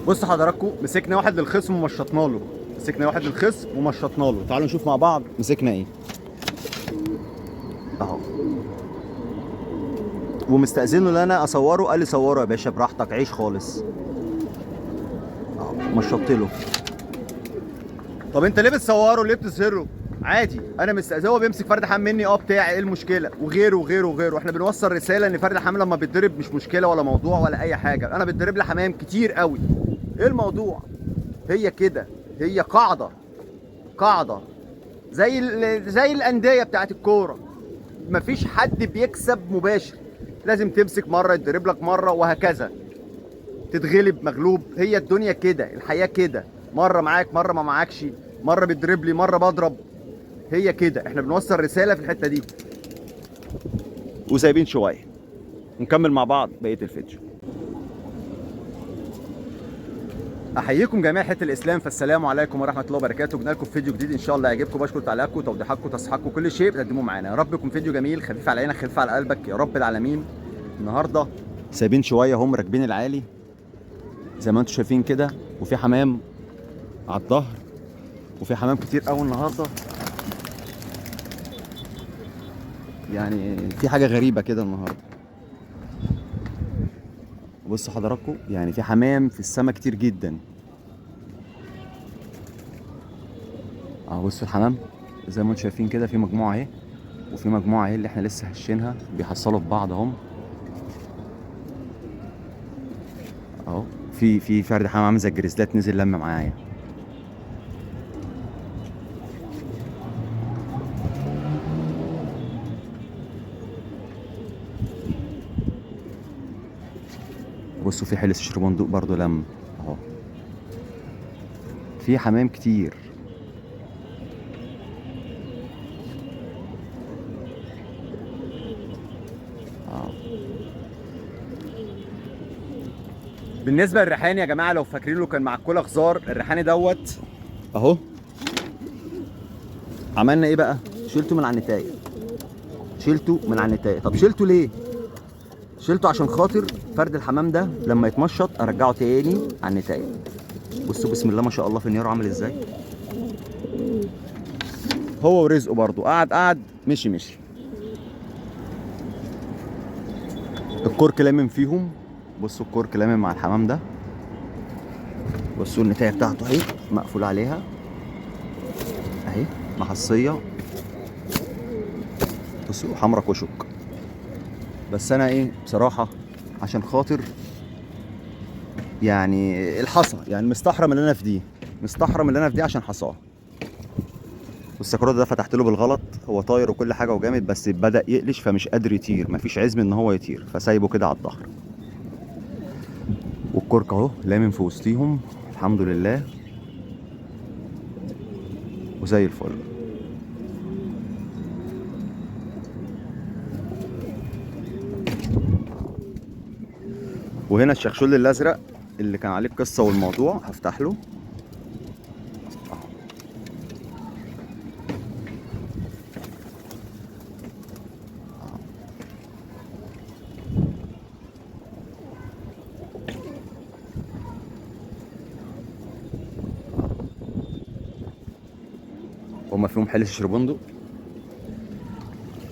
بصوا حضراتكم، مسكنا واحد للخصم ومشطنا له، مسكنا واحد للخصم ومشطنا له. تعالوا نشوف مع بعض مسكنا ايه اهو. ومستأذنه ان انا اصوره، قال لي صوره يا باشا براحتك، عيش خالص. اهو مشطت له. طب انت ليه بتصوره؟ ليه بتظهره؟ عادي، انا مستأذن. هو بيمسك فرد حمام مني، بتاعي، ايه المشكلة؟ وغيره وغيره وغيره. احنا بنوصل رسالة ان فرد الحمام لما بيتضرب مش مشكلة ولا موضوع ولا اي حاجة. انا بيتضرب لي حمام كتير قوي، ايه الموضوع؟ هي كده، هي قاعدة، قاعدة زي الاندية بتاعت الكورة، مفيش حد بيكسب مباشر، لازم تمسك مرة يتضرب لك مرة وهكذا، تتغلب مغلوب. هي الدنيا كده، الحياة كده، مرة معاك مرة ما معاكش، مرة بيضرب لي مرة بضرب، هي كده. احنا بنوصل رسالة في الحتة دي. وسايبين شوية ونكمل مع بعض بقية الفيديو. احييكم جميع حتة الاسلام، فالسلام عليكم ورحمة الله وبركاته. جبنا لكم فيديو جديد ان شاء الله يعجبكم. بشكر تعليقاتكم وتوضيحاتكم وتصحيحاتكم، كل شيء بتقدموه معانا. يا رب يكون فيديو جميل خفيف على عينك خفيف على قلبك يا رب العالمين. النهارده سايبين شوية، هم راكبين العالي زي ما انتم شايفين كده، وفي حمام على الظهر، وفي حمام كتير قوي النهارده. يعني في حاجة غريبة كده النهارده. بصوا حضراتكم، يعني في حمام في السما كتير جدا. اهو بصوا الحمام زي ما انتم شايفين كده، في مجموعة اهي وفي مجموعة اهي اللي احنا لسه هشينها، بيحصلوا في بعض اهم. اهو في فرد حمام عامل زي الجريزلات نزل لم معايا. بصوا في حلس شربندوق برضو لم اهو. في حمام كتير. بالنسبة للريحاني يا جماعة، لو فاكرين له كان مع الكولا خزار، الريحاني دوت اهو. عملنا ايه بقى؟ شيلته من على النتايه، شيلته من على النتايه. طب شيلته ليه؟ شيلته عشان خاطر فرد الحمام ده لما يتمشط ارجعه تاني على النتايه. بصوا بسم الله ما شاء الله في النيار عامل ازاي. هو ورزقه برضو، قعد قعد مشي مشي. الكرك لامم فيهم. بصوا الكرك لامم مع الحمام ده. بصوا النتايه بتاعته اهي مقفول عليها اهي، محصيه. بصوا حمرا كشك. بس انا ايه بصراحة عشان خاطر يعني الحصى، يعني مستحرم اللي انا في دي، مستحرم اللي انا في دي عشان حصاة. والسكرات ده فتحت له بالغلط، هو طاير وكل حاجة وجامد، بس بدا يقلش فمش قادر يطير، مفيش عزم ان هو يطير، فسايبه كده على الظهر. والكرك اهو لامم في وسطيهم الحمد لله وزي الفل. وهنا الشخشول الازرق اللي كان عليه القصة والموضوع هفتح له. هما فيهم حلس شربندق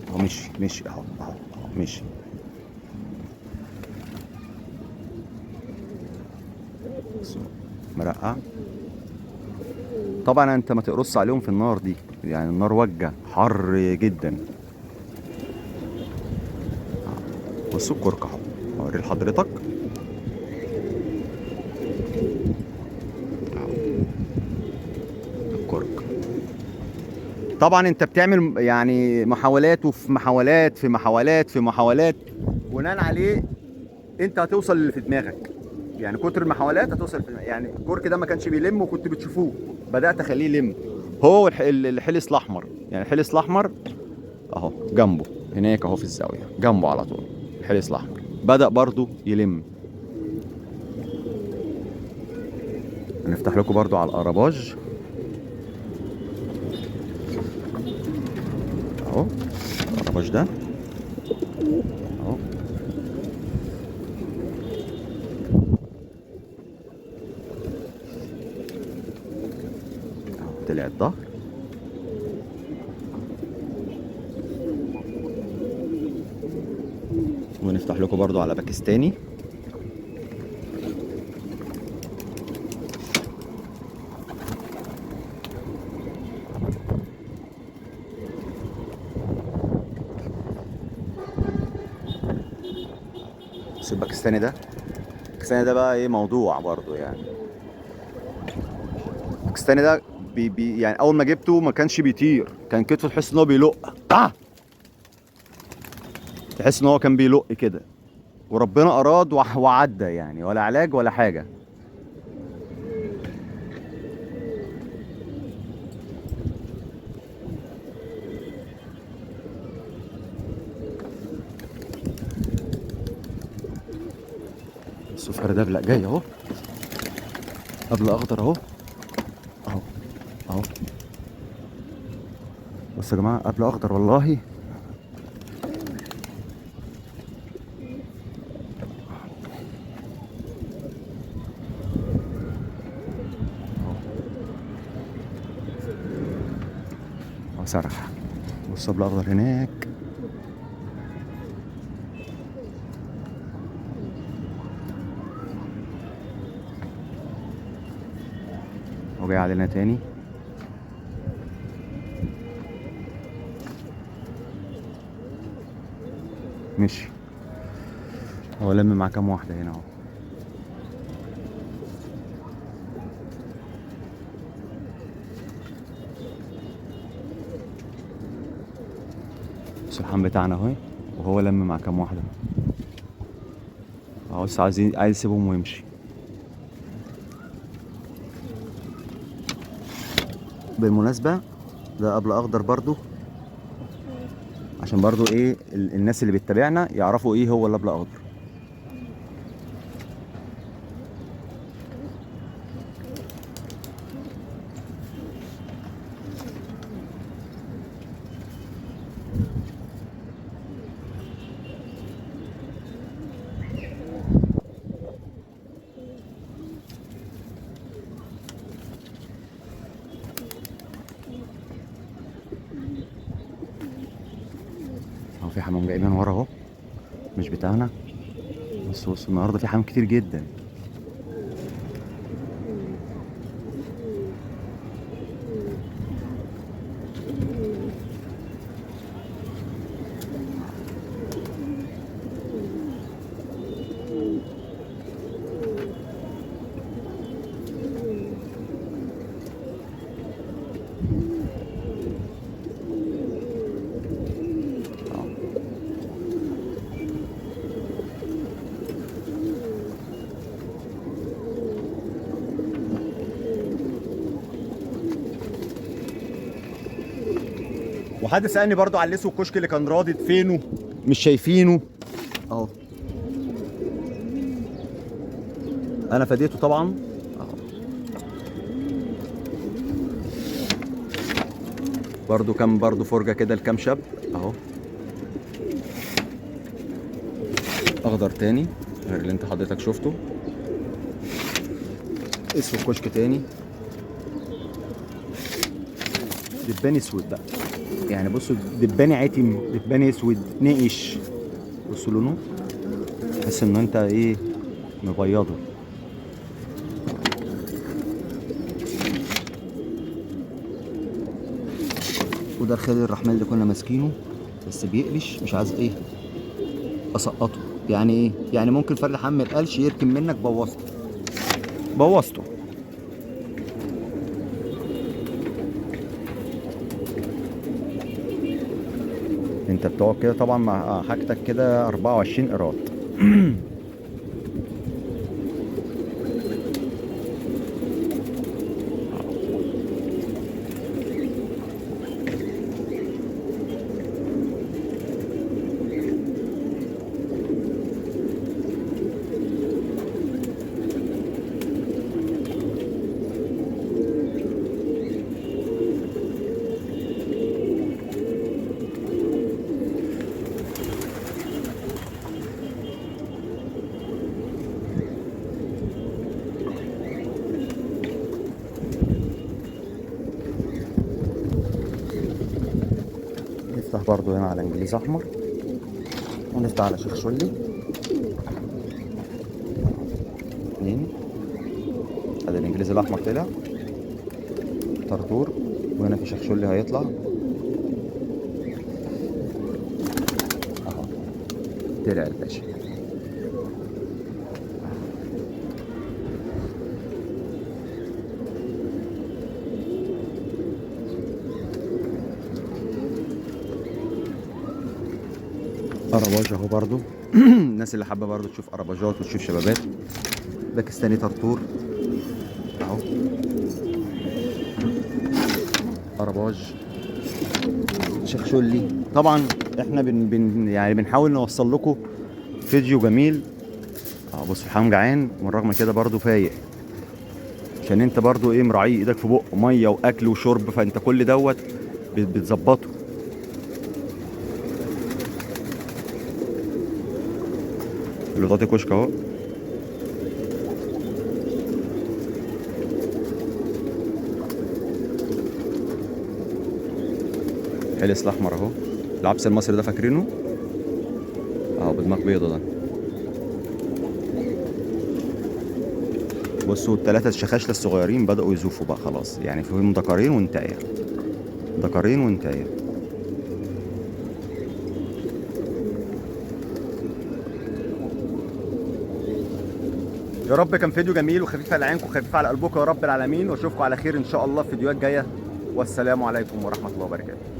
اهو. مشي مشي اهو اهو اهو مشي. مرقع. طبعا انت ما تقرص عليهم في النار دي، يعني النار وجه حر جدا. بصوا الكرك اهو، اوريه لحضرتك الكرك. طبعا انت بتعمل يعني محاولات وفي محاولات في محاولات في محاولات، بناء عليه انت هتوصل للي في دماغك. يعني كتر المحاولات هتوصل في، يعني الكرك ده ما كانش بيلم وكنت بتشوفوه، بدات اخليه يلم. هو الحلس الاحمر، يعني الحلس الاحمر اهو جنبه هناك اهو في الزاوية جنبه على طول الحلس الاحمر بدا برضو يلم. هنفتح لكم برضو على القرباج اهو، القرباج ده اهو. طلع الظهر. ونفتح لكم برضو على باكستاني. بس الباكستاني ده، الباكستاني ده بقى ايه موضوع برضو يعني. الباكستاني ده بي بي يعني اول ما جبته ما كانش بيطير، كان كتفه تحس ان هو بيلق، تحس ان هو كان بيلق كده، وربنا اراد وعدى يعني، ولا علاج ولا حاجة. الصفر ده لا جاي اهو، قبل اخضر اهو اهو اهو. بصوا يا جماعة قبل اخضر والله. اهو سرح. بصوا قبل اخضر هناك. وجاي علينا تاني. مشي هو، لم مع كام واحدة هنا اهو. السلحان بتاعنا اهو، وهو لم مع كام واحدة اهو. بس عايز يسيبهم ويمشي. بالمناسبة ده قبل اخضر برضو، عشان برضو ايه الناس اللي بتتابعنا يعرفوا ايه هو اللي قبل اخضر. في حمام جاي من ورا اهو، مش بتاعنا. بص بص النهارده في حمام كتير جدا. وحد سألني برضو على الاسود الكشك اللي كان راضد فينه، مش شايفينه اهو. انا فديته طبعا اهو. برضو كام برضو فرجة كده لكام شاب اهو. اخضر تاني غير اللي انت حضرتك شفته. اسود كشك تاني، دبان اسود بقى يعني. بصوا دباني عتم، دباني اسود نقش. بصوا لونه، تحس ان انت ايه مبيضه. وده الخالي الرحمن اللي كنا ماسكينه، بس بيقلش مش عايز ايه اسقطه. يعني ايه يعني؟ ممكن فرد حمام القلش يركن منك، بوظته بوظته. انت بتقعد كده طبعا مع حاجتك كده 24 قيراط. برضو هنا على انجليز احمر، ونفتح على شيخ شلي 2. ادي الانجليزي الاحمر طلع طرطور، وهنا في شيخ شلي هيطلع اهو، طلع الباشا. قرباج اهو برضو. الناس اللي حابة برضو تشوف قرباجات وتشوف شبابات. باكستاني طرطور اهو، قرباج، شيخ شلي. طبعا احنا بن بن يعني بنحاول نوصل لكم فيديو جميل. بصوا الحمام جعان، والرغم كده برضو فايق، عشان انت برضو ايه مراعيه ايدك في بقه، مية واكل وشرب، فانت كل دوت بتظبطه. اللوطاتي كشك اهو. حلس الاحمر اهو، العبس المصري ده فاكرينه اهو، بدماغ بيضة ده. بصوا الثلاثة الشخاشله الصغيرين بدأوا يزوفوا بقى خلاص، يعني فيهم ذكرين وانتايه، ذكرين وانتايه. يا رب كان فيديو جميل وخفيف على عينكم وخفيف على قلبكم يا رب العالمين، واشوفكم على خير ان شاء الله في فيديوهات جاية، والسلام عليكم ورحمة الله وبركاته.